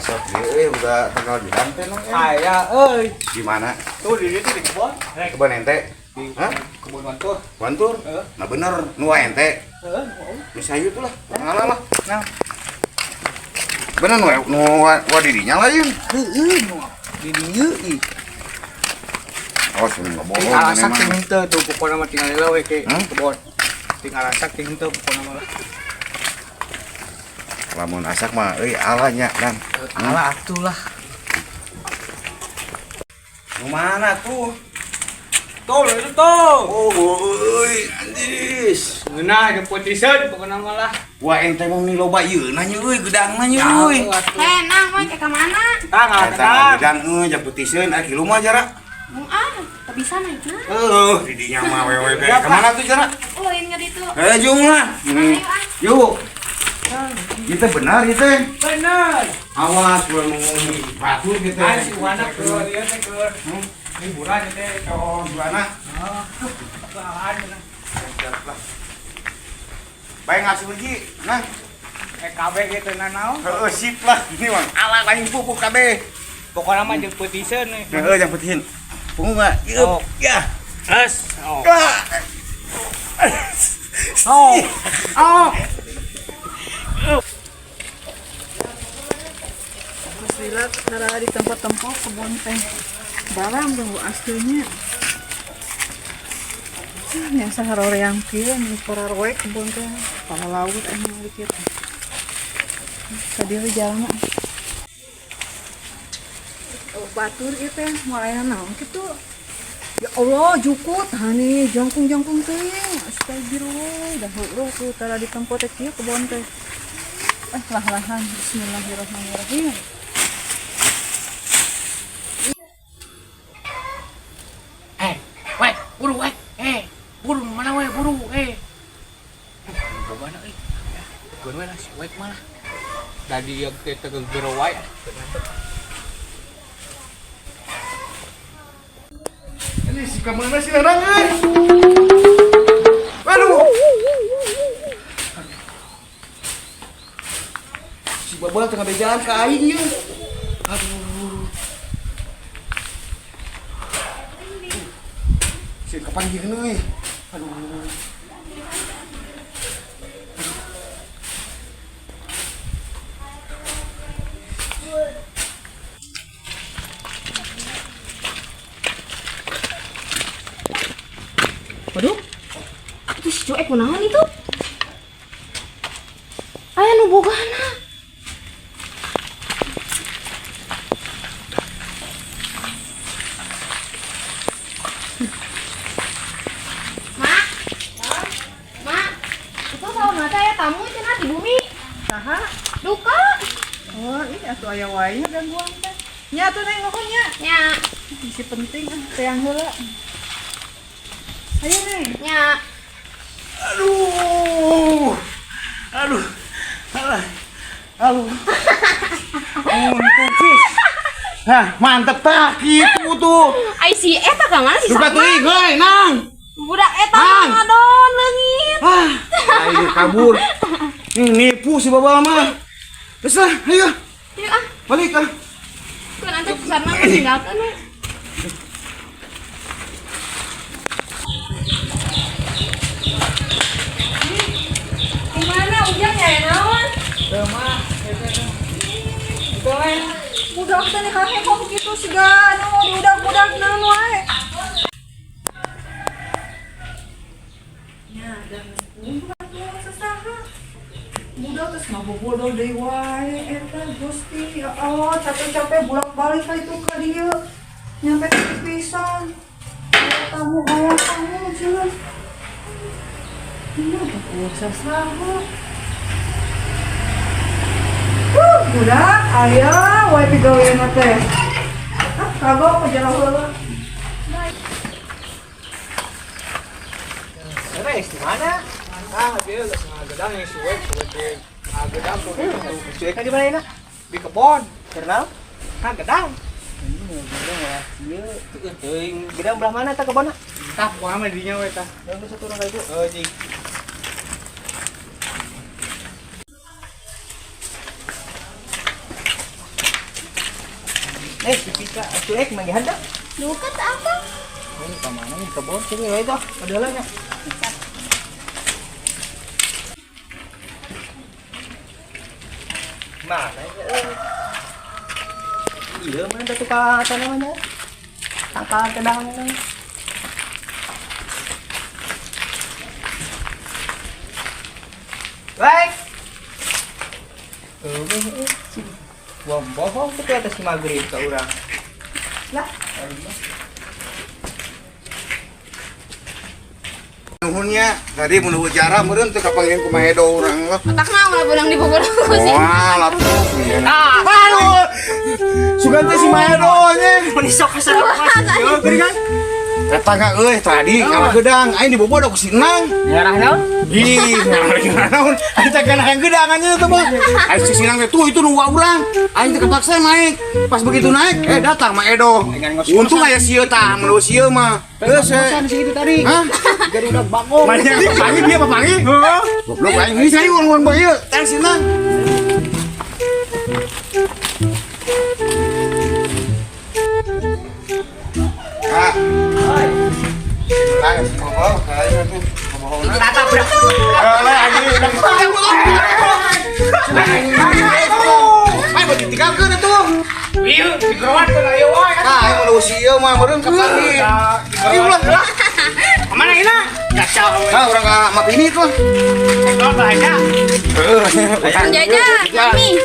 Sok ieu euy boga tangkal gedang teh nang. Aya euy. Di mana? Tuh di ditu di kebon. Rek Kebon ente. di Hah? kebon Wantur. Wantur? Heeh. Nah bener, nu ente. Heeh. Geus hayu tuh lah, ngalah lah. Nah, Bener nu nu wa dirinya lain. heueuh nu di dieu ih. Oh, sini nggak bohong. Tinggal asak ini ting mah. henteu tuh pokona mah tinggal heula we ke Hmm? kebon. Tinggal asak ting henteu pokona mah lah. Lamun asak mah euy alanya dan. Alah atuh lah. Nu mana tuh? Tuh itu tuh. Oh, euy, anjis. Ngeunah jeung putiseun pokona mah lah. Wah ente mau nih loba ieu nanya euy gedangna nya euy. Heh, nah, mau ke mana? Tah ngalah Eta gedang. gedang euy jang putiseun ari kilu mah jarak. Mung ah, teu bisa naik nah. Heuh, di dinya mah wewe teh. Ka mana tuh jarak? Oh, lain nggak itu. Eh, jung lah. Ayo ah. Yuk. Itu benar itu. Bener. Awas gua mau batu gitu. Ah si Wana keur ieu teh keur liburan ieu teh. Oh, gimana? Oh, alaan cenah. Baik ngasih uji. Nah, EKB gitu nah naon. heeh sip lah. Ini mah ala lain pupuk kabeh. Pokoknya mah jeung putiseun we. Heeh, yang putihin. Punggung enggak? Oh. Ya. Es. Oh. Ah. Oh. Oh. Terus lila cara di tempat-tempat kebun teh barang tunggu aslinya. Yang saharoreang kieu nu pararoe kebun teh para laut emang dikit. Tadi we jalan mah. Oh, batur ieu teh mulai naon kitu. Ya Allah, jukut hani jangkung-jangkung teuing. Astagfirullah, dah heueuh tuh tara di tempat teh kieu kebon teh. Eh, lah-lahan. Bismillahirrahmanirrahim. Eh, weh, buru weh. Eh, buru mana weh, buru eh. Bobana euy. Ya, keun we lah si wek malah. Tadi yang teh tegegero wae. Ini si kemana sih Nanang euy? Aduh. Si Babal tengah jalan ke aing ieu. Aduh. Si kapan gini euy? Aduh. Waduh. Itu si cuek kunaon itu? Aya nu bogana. Mak. Mak. Itu sauna teh aya tamu cenah di bumi. Saha? Duka. Oh, ih atuh aya wae nya gangguan teh. Nya atuh neng nuhun nya. Nya, Isi penting ah teang heula. Ayo neng. nya. Aduh. Aduh. Alah. Aduh. Untung sih. Nah, mantep tak gitu tuh. Ai si eta ka mana si Duka Salma? teuing euy, Nang. Budak eta Nang. ngadon leungit. Ah, ayo kabur. Nih, nipu si Babal mah. Terus lah, ayo Yuk ah, balik ah. keun nanti pusatna mah tinggalkeun we. Di mana ujang ya naon? Teu mah, eta teh. Itu weh. Budak teh kakek kok begitu siga anu diudak-udak naon wae. Nya da geus atuh sasaha. Budak terus ngabobodo deui wae eta Gusti ya Allah capek-capek bolak-balik ka itu ka dieu. Nyampe ke pisan. Aya tamu aya tamu cenah. Nya teh sasaha. Budak, aya wae pigaweana teh. Ah, kagok ke jero heula. Beres di mana? Ah, dia geus ngagedang yang si wek, si wek teh ngagedang tuh. Si wek di mana Di kebon. Kenal? Ngagedang. Ngagedang lah ieu. Teuing gedang belah mana tah kebonna? Tah, pokona mah dinya we tah. Yang satu orang itu. Oh, jing. Eh, si Pika, cuek manggihan dah. Duka tak apa? Ini ka mana nih kebon sini we tuh. Padahal nya. Mana ya? Iya, mana tuh ka namanya? Tangkal kedang. Baik. Wah, bohong tuh atas si maghrib ke urang. Lah, Nuhunnya tadi mun cara meureun teu kapanggih ku Maedo urang lah. Otak mah ulah beunang dibobor ku sih. Wah, lapuk. Ah, aduh. Sugan teh si Maedo nya. Menisok kasar mas. Yo, kan? Eta ka euy tadi kalah gedang aing dibobodo ku si Nang. Ngarah naon? Ih, ngarah naon? Aing teh kana hayang gedang anjing teh mah. Aing si Nang teh tuh itu nu urang. Aing teh kepaksa naik. Pas begitu naik, eh datang Maedo. Untung aya sieun tah, mun sieun mah. Geus sih itu tadi. Hah? Garuda bagong. Mana panggil dia apa panggil? Goblok aing ini saya uang bae ieu. Teh si Nang. Kak. Ayo, bohong, ayo tuh. Bohong. Tatabrak. Alah, anjing. Ayo ditinggalkeun atuh. Ieu digerowan ke ayo wae. Ah, ayo mun usia mah meureun kapanggih. Ayo ulah. Kemana ina? Kacau. Ah, urang ka map ini tuh. Ekor bahaya. Heeh. Jajan, mami.